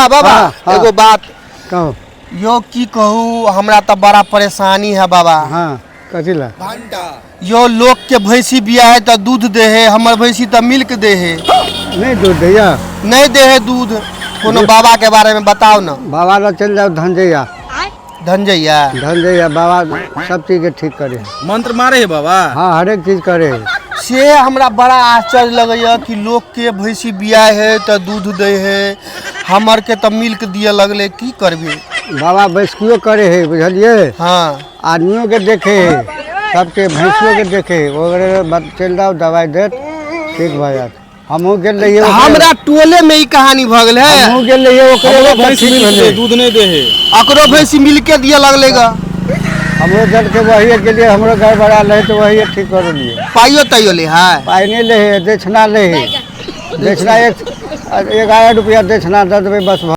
बाबा बाबा। हाँ, हाँ। एगो बात कहू। यो की कहू, हमरा तऽ बड़ा परेशानी है बाबा। हाँ, कथी ला? यो लोग के भैंसी बिया है तऽ दूध दे है, हमर भैंसी तऽ मिल्क दे है। नहीं दूध दैया? नहीं दे है दूध। कोनो बाबा के बारे में बताओ ना। बाबा लग चल जाओ, धनजैया। धनजैया? धनजैया बाबा सब चीज के ठीक करे। मंत्र मारे है बाबा? हाँ, हरेक चीज करे। से हमरा बड़ा आश्चर्य लगैया कि लोग के भैंसी बिया है तऽ दूध दे है, हमर के तऽ मिल्क दिए लगले, की करबे? बाबा बैसकियो करे है, बुझलिए? हाँ। आदमियों के देखे है, सबके भैंसियों के देखे है। ओकरे चलि जाओ, दवाइ देत, ठीक भऽ जायत। हमहूँ गेल रहियै हमरा टोले में ई कहानी भऽ गेल है। हमहूँ गेल रहियै ओकरे। हमरो तऽ भैंस ठीक मिल्क भेलै। दे, दूध नहीं दे है। अकरो भैंसी मिल्के दिए लगले गा। हमरो दर्द के वही गेलियै, हमरो गड़बड़ा रहै तऽ वही ठीक करलियै। पाइयो ताइयो ले है? पाइ नहि लै है, दक्षिणा लै है। दक्षिणा 1 11 रुपया दक्षिणा दऽ देबै, बस भऽ